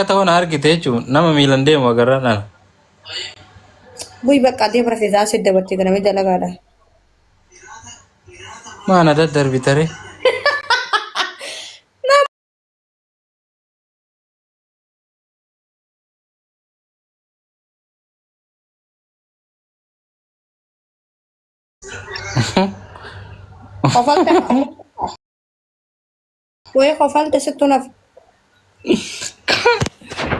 Ta'uu na argite jechuun nama miilan deemu agarraan ana. Bu'i bakka deem rafeesaa asii dabartee ganamee dalagaadha. Maa na daddarbitare? Kofalte. Wayii kofalte sittu naaf.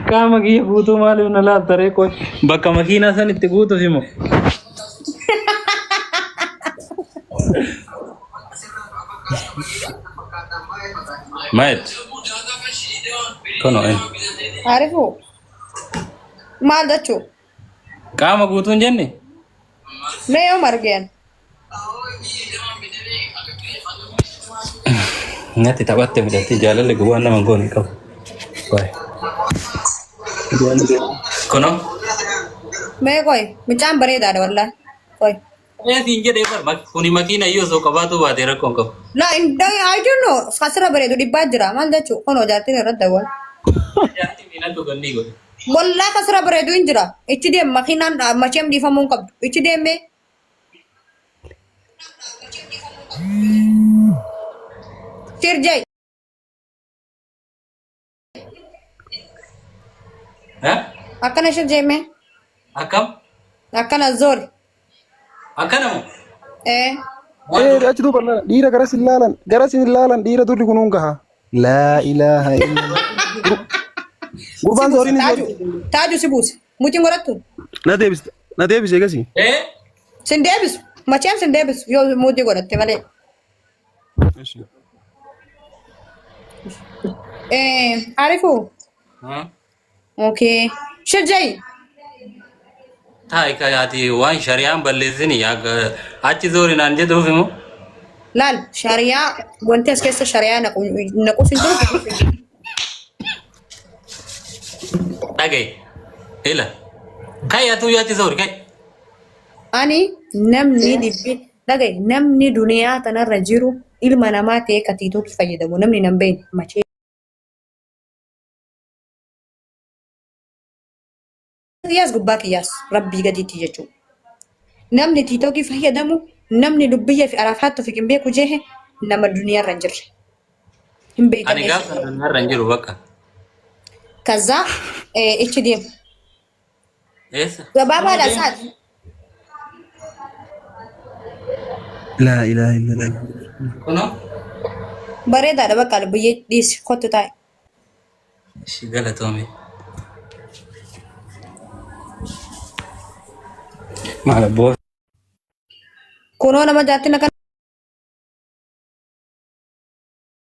Qaama kiyya guutuu maaliif na laalta ree qoy? Bakka makiinaa san itti guutuuf himu. Maayet. Kono en. Arifu. Maal jechuu? Qaama guutuu hin jenne? Mee yoom argeen? Natti taphatte mucattii jaalalli gubaan nama hin goone hin qabu. Waay. Kunoo. Mee qoy mucaan bareedaadha wallaahi. Qoy. Ee siin jedhee bar kuni makiina iyyuu osoo qabaatuu baatee rakkoo hin qabu. La I don't know kasira bareedu dhibbaa jira maal jechuu kunoo jaartiin irratti dawwal. Jaartiin miidhagdu gannii godhe. Wallaa kasira bareedu hin jira. Ichi deem makiinaan macheem dhiifamuu hin qabdu. Ichi deemee. Sirjay. Eh? Akkana sirjay mee. Akkam? Akkana zoori. Akkana moo? Eh. Ee achi duuba laalan dhiira garas hin laalan garas hin laalan dhiira durri kunuun gaha. Laa ilaaha illallah. Si Gurbaan buuse sooriin taaju. Taaju si buuse. Mucin godhattu. Na deebiste na deebise egasii. Eh? Sin deebisu. Macheem sin deebisu yoo muudii godhatte malee. Eh, Arifu. Hmm? Okay. Shajai. Taa'i kayaati waan shari'aan balleessini achi zoori naan jedhuuf immoo. Laal shari'aa wanti as keessa shari'aa naqu naqus hin jiru. Dhaga'i. Ila. Kai atuu yoo achi zoori kai. Ani namni dhibbi dhaga'i namni duniyaa tanarra jiru ilma namaa ta'ee ka tiitookii fayyadamu namni nan beekne machee. Kiyyaas gubbaa kiyyaas rabbii gadiitti jechuudha. Namni tiitookii fayyadamu namni lubbiyya fi arafaatti of hin beeku jehe nama duniyaarra hin jirre. Hin beektan Ani gaafa eessa. duniyaarra hin jiru bakka. Kazaa ichi deemu. Eessa? Gabaabaadha isaati. Laa ilaaha illallah. Kunoo. Bareedaadha bakka lubbiyye dhiisi kottu taa'e. Ishi galatoomi. Maal abboo? Kunoo nama jaartiin akkana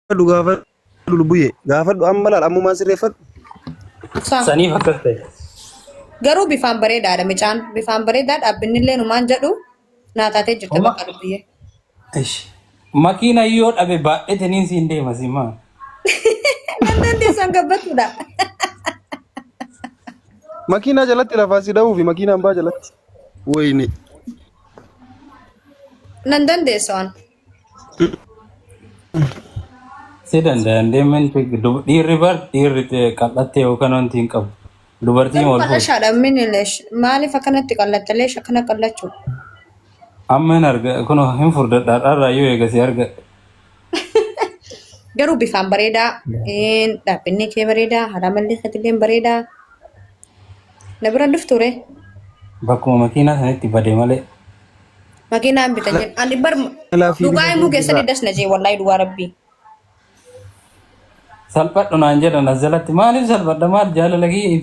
Gaafadhu gaafadhu lubbuyyee gaafadhu amma laal ammumaan sirreeffadhu. Saa. Saniif akkas ta'e. Garuu bifaan bareedaadha micaan. Bifaan bareedaa dhaabbinni illee numaan jedhu naa taatee jirti Homa. bakka lubbiyyee. Ishi. Makiina yoo dhabe baadhetaniin siin deema siin maa. Nan dandeessan gabbattuudha. Makiinaa jalatti lafaa si dha'uu fi makiinaan baa jalatti. Wayne. Nan dandeessu an. Si danda'an deeman dhiirri bar dhiirri qal'attee yookaan wanti hin qabu. Dubartiin Garuu wal fuudhu. qal'ashaadha minilesh maaliif akkanatti qallatta leesh akkana qallachuu. Amma hin arga kun hin furdadha har'aa yoo eegasi arga. Garuu bifaan bareedaa dhaabbinni kee bareedaa haala malli keetillee bareedaa. Na bira dhuftu ree. Bakkuma makiinaa sanitti bade malee. Makiinaan bitan jedhu. Ani bar Laafii dhugaa himuu keessatti irraa. das na jee wallahi dhugaa rabbii. Salphadhu naan jedhan as jalatti maaliif salphadha maal jaalala kiyya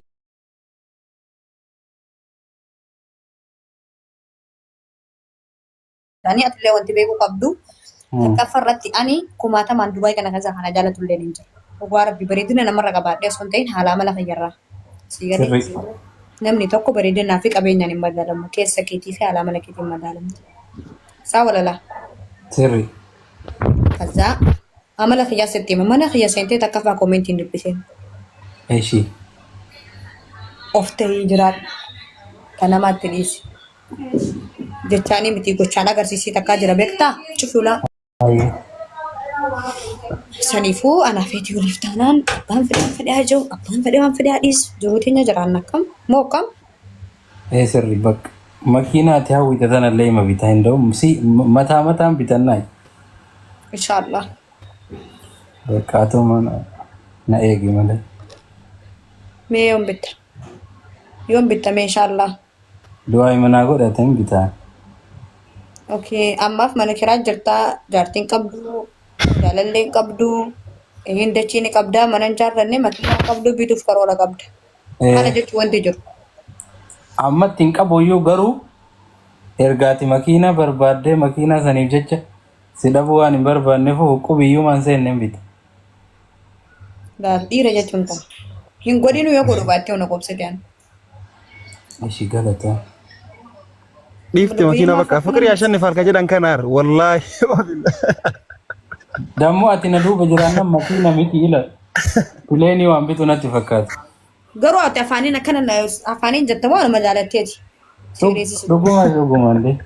Ani atillee wanti beekuu qabdu takkaffaa irratti ani kumaatamaan Dubaay kana keessa kana jaalatu illee hin jiru. Dhugaa rabbi bareedina namarra qabaadhee osoo hin ta'in haala amala fayyarraa. Sii galee Sirrii. namni tokko bareedinaa fi qabeenyaan hin madaalamu. Keessa keetii fi haala amala keetiin madaalamti. Saa walalaa. Sirrii. Kazaa amala kiyyaa sitti hima. Mana kiyya seentee takkaffaa koomentii hin dubbisiin. Eshi. Of ta'ii jiraadhu. Kan namaatti dhiisi. Jechaanii miti gochaan agarsiisii takkaa jira beektaa? Cufi ulaa. Saniifuu anaa feetii waliif taanaan abbaan fedhe waan fedhe haa jiru, abbaan fedhe waan fedhe haa dhiisu. Jiruu teenya jiraanna akkam? Moo akkam? Ee sirri bakka. Makiinaa ati hawwite tanallee ima bitaa hin da'u. Si mataa mataan bitannaa. Inshaallah. Bakka atuma na eegi malee. Mee yoom bitta? Yoom bitta mee inshaallah? Du'aa imanaa godhate hin bitaa. Okay, ammaaf mana kiraa jirtaa, jaartiin qabdu, jaalallee hin qabdu, hin dachii ni qabdaa, mana hin jaarranne, makiinaa hin qabdu, bituuf karoora qabda. Kana jechuun wanti jiru. Ammatti hin qabu iyyuu garuu ergaati makiinaa barbaaddee makiinaa saniif jecha si dhabuu waan hin barbaanneef huqqubiyyumaan seenne hin bita. Laal dhiira jechuun kana. Hin godhinuu yoo godhu baattee na qobsite ani. Ishi galata. Dhiifte makiinaa bakka fiqir yaashannifaal ka jedhan kanaar wallaahi. Dammoo ati na duuba jiraannan makiina miti ila. Pileenii waan bitu natti fakkaata. Garuu ati afaaniin akkana afaaniin jetta moo anuma jaalatteeti? Serious. Dhuguma dhuguma illee.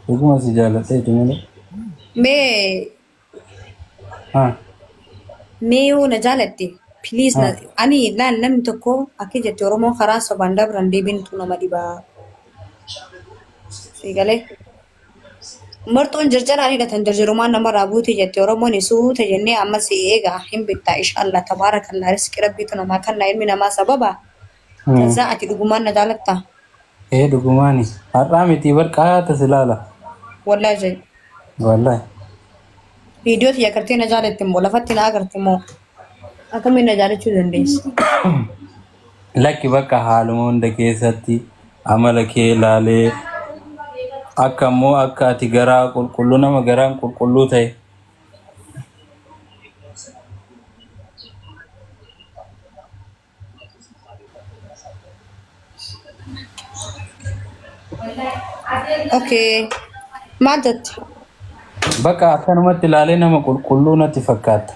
Dhuguma si jaaladheeti malee. Mee Haa. Mee yoo na jaalatte please na Haa. ani laal namni tokko akka jette Oromoon karaa sobaan dabran deebiintu nama dhibaa. Si galee marxoon jarjaraan hidhatan jarjarumaan namarraa buuti jette Oromoon suuta jennee amma si eegaa hin bittaa inshallah tabaarakallaa riskii rabbiitu namaa kannaa ilmi namaa sababa. Kazaa ati dhugumaan na jaalattaa? Ee dhugumaani. Har'aa miti bar qaata si laala. Wallaahi jai. Wallaahi. Viidiyoo tiyya agartee na jaalatte immoo lafatti na agarte immoo akkamiin na jaalachuu dandeessi? Lakki bakka haaluma hunda keessatti amala kee laalee akka immoo akka ati garaa qulqulluu nama garaan qulqulluu ta'e Okay. Maal jette? Bakka akkanumatti ilaalee nama qulqulluu natti fakkaata.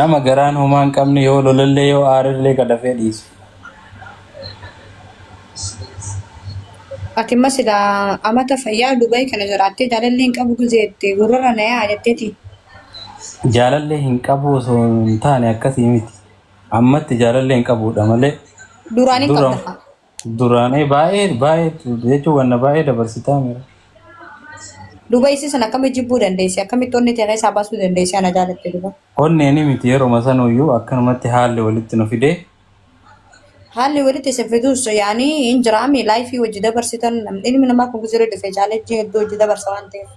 Nama garaan homaa hin qabne yoo lolallee yoo aarellee ka dafee dhiisu. Ati imma silaa amata fayyaa Dubai kana jiraattee jaalallee hin qabu gizeette gurrarra na yaa'a jetteeti. Jaalallee hin qabu osoo hin taane akkasii miti. Ammatti jaalallee hin qabuudha malee Duraan hin dura qabda kaa. duraan baay'ee baay'ee jechuun wanna baay'ee dabarsitaa mira. Duba isii sana akkamitti jibbuu dandeessi? Akkamitti onni tee keessaa baasuu dandeessi? Ana jaalatte duba. Onneeni miti yeruma sanuyyuu akkanumatti haalli walitti nu fidee Haalli walitti isin fidus yaani hin jiraami laayifii wajji dabarsitan namni ilmi namaa kun giziree dhufe jaalachii hedduu wajji dabarsa waan ta'eef.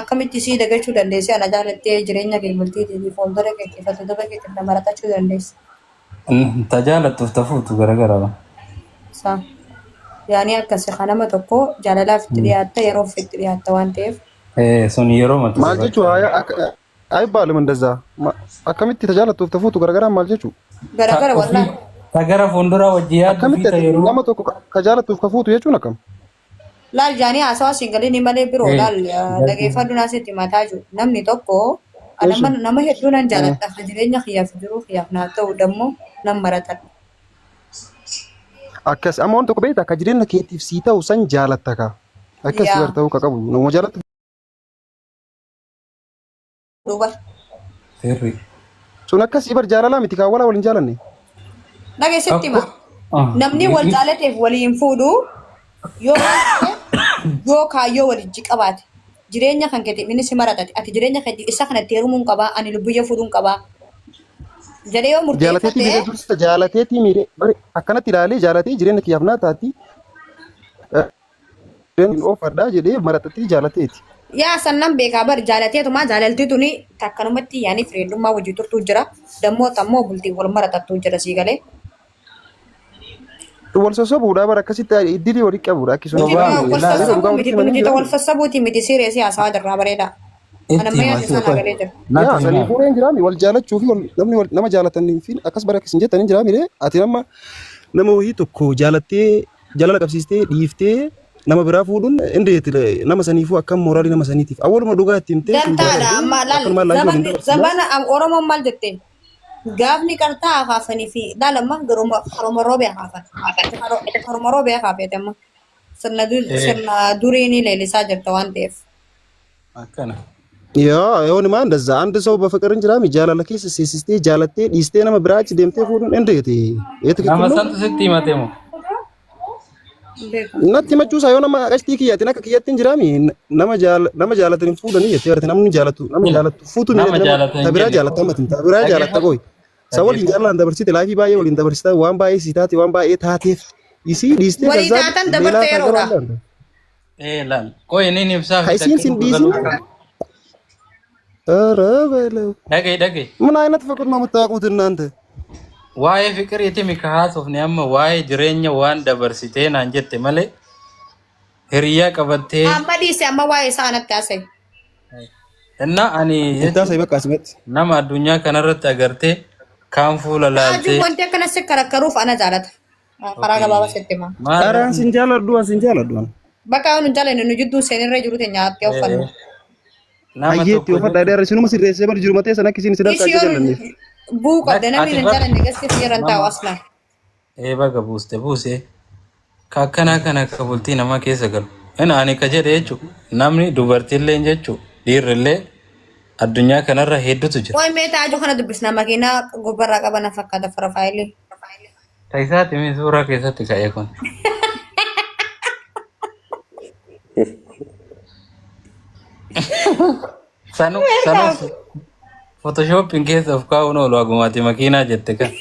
Akkamitti isii dagachuu dandeessi? Ana jaalattee jireenya kee bultii keetii fuuldura keetii fi dudduuba keetiif nama rakkachuu dandeessi. Ta jaalattuuf ta fuutu garagara. Saa. Yaani akkasi kan nama tokko jaalalaaf itti dhiyaatta yeroof itti dhiyaatta waan ta'eef. Sun yeroo matu Maal jechuu haaya akka አይባልም እንደዛ akkamitti tajaalattuuf tafuutu garagaraa maal jechuu Garagara wallaahi. Ta gara fuulduraa wajji yaaddu fi akkamitti ta ati yeroo nama tokko ka jaalattuuf ka fuutu jechuun akkam Laal jaanii haasawaa siin galini malee biroo laal dhageeffadhu naa sitti mataa jiru. Namni tokko Eshi. nama hedduu nan jaaladha. Ka jireenya kiyyaaf jiruu kiyyaaf naa ta'u dammoo nan maratadha. Akkas amma waan tokko beektaa ka jireenya keetiif sii ta'u san jaalatta ka akkas Yaa bar ta'uu ka qabu nama jaalattu duuba. Sirri. Sun akkasii bar jaalalaa miti kaa walaa wal hin jaalanne. Dhageessitti hima. Namni wal jaalateef walii hin fuudhu yoo maal ta'e yoo kaayyoo walijji qabaate jireenya kan keetiif inni si maratate ati jireenya keetiif isa kanatti heerumuun qabaa ani lubbiyya fuudhuun qabaa jedhee yoo Jaalateetii murteeffate miiree dursa jaalateetii miiree bari akkanatti ilaalee jaalatee jireenya kiyyaaf naa taati jireenya oofadhaa jedhee maratatee jaalateeti. Yaa san nan beekaa bar jaalateetumaa jaalaltii tuni takkanumatti yaani fireendummaa wajji turtuu jira dammoo tammoo bultii wal maratattuu jira sii galee. Wal sossobuudha bara akkasitti iddirii walii qabuudha akki sun. Nuti Sobaa wal miti laala. Dhugaa sassaabuu walitti miti himanii nuti jiran. wal sassabuuti miti siireesii haasawaa jirraa bareedaa. Itti Anamma hima yaadni isaa naa galee jira. Yaa Natti sanii himaa. fuudhee hin jiraami wal jaalachuu fi namni nama jaalatanii fi akkas bara akkas hin jettan hin jiraami ati nama nama wayii tokko jaalattee jaalala qabsiistee dhiiftee nama biraa fuudhuun indeet nama saniifuu akkam mooraalii nama saniitiif awwaluma dhugaa itti himtee sin Dantaadha jaaladhu amma laal akkanumaan laayifii waliin zabanni dabarsina. zabana Oromoon maal jette gaafni qartaa afaafanii fi laal amma garuma haroma roobee afaafan haroma roobee afaafeete amma sirna sirna durii ni leellisaa jirta waan ta'eef. Akkana. Yaa yoonima እንደዛ አንድ ሰው በፍቅር እንጅራ jaalala keessa seensistee jaalattee dhiistee nama biraa achi deemtee fuudhuun እንዴት ይሄ ትክክል Nama ነው? santu sitti himate moo? Beeku. Natti himachuu isaa yoo nama qashtii kiyyaatiin akka kiyyatti hin jiraami nama nama jaalatan hin fuudhanii jettee barate namni jaalatu nama jaalatu fuutu Nama nama jaalatan ta biraa hin jenne. jaalatta ammatin ta biraa jaalatta qoy sa waliin jaalalaan dabarsite life baay'ee waliin dabarsita waan baay'ee si taate waan baay'ee taateef isii dhiistee Walii gazzaa taatan ሌላ dabarte yeroodha. ታገባለህ። Ee laal. Qoy inni ibsaa Ka fi isiin sin takka dhiisin ኧረ በለው። Dhaga'i dhaga'i. ምን አይነት ፍቅር ነው የምታውቁት እናንተ? Waa'ee fiqiriiti mika haasofne amma waa'ee jireenya waan dabarsitee naan jette malee hiriyaa qabattee Amma dhiise, amma waa'ee isaa anatti haasa'e. Inna ani Ittaasai bakka asumatti. nama addunyaa kanarratti agartee kaan fuula Taajuun laaltee wanti akkana si karakkaruuf ana jaalata. Karaa gabaabaa sitti hima. Maal ኧረ አንስን jaaladhu አንስን jaaladhu. Bakka nu jaalanne nu jidduu seenirra jiru teenya hattee uffannu. Nama Ayyeetti tokko uffadha dheeraa isinuma sirreessee bar jiru matee sana akka isin isin harkaa Ishii yoo jalanneef. bu'uu qabda namni Ati hin jaalanne gasti yeran taa'u aslaan. Ee baga buuste buuse ka akkanaa kana akka bultii namaa keessa galu. Inni ani ka jedhe jechuun namni dubartiillee jechuun dhiirrillee addunyaa kanarra hedduutu jira. Waa'ee mee taajuu kana dubbisna, makiinaa gubbarraa qabana fakkaata profile. Taayisaati mi suuraa keessatti ka'e kun. Sanu sanu Photoshoppiin keessa of kaa'uun oolu hagumaati makiinaa jette kan.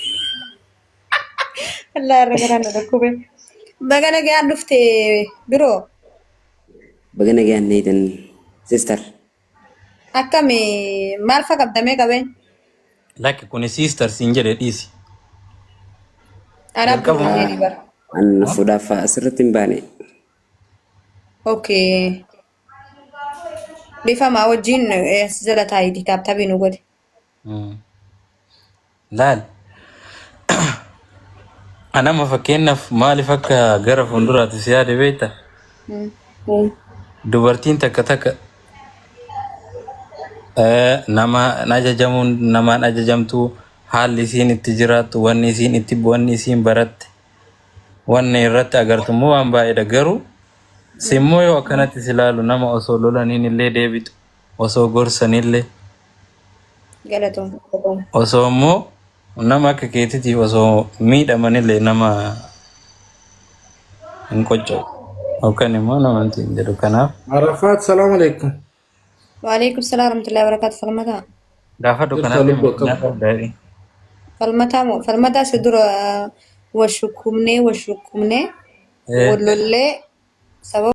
Allah irra garaan na dhukkube. Baga nagaan dhufte biroo. Baga nagaan neetan sister. Akkami, maal fa qabdamee qabeen? Lakki kuni sister siin jedhe dhiisi. Anaaf Jalqabuma. biroo jedhi bara. An fuudhaaf asirratti hin baane. Okay. Dhifamaa wajjin as jala taa'iti tap tapii nu godhe. Laal. Anama fakkeenyaaf maaliif akka gara fuulduraatti si yaade beekta? Dubartiin takka takka nama ajajamuun namaan ajajamtu, haalli isiin itti jiraattu, wanni isiin itti wanni isiin baratte, wanni irratti agartu immoo waan baay'eedha. Garuu simmoo yoo akkanatti si ilaalu nama osoo lolaniin illee deebitu, osoo gorsanillee, Galatoom. osoo immoo nama akka keetiitiif osoo miidhamanillee nama hin qocca'u yookaan immoo nama hin jedhu, kanaaf. Arafaat, salaam alaikum. Waalaikum salaam warahmatullahi wabarakatuh. Falmataa. Gaafadhu Jirta kanaaf lubbuu akkam? nyaata. Falmataa moo falmataa si dura wal shukkubnee wal shukkubnee wal lollee sababa.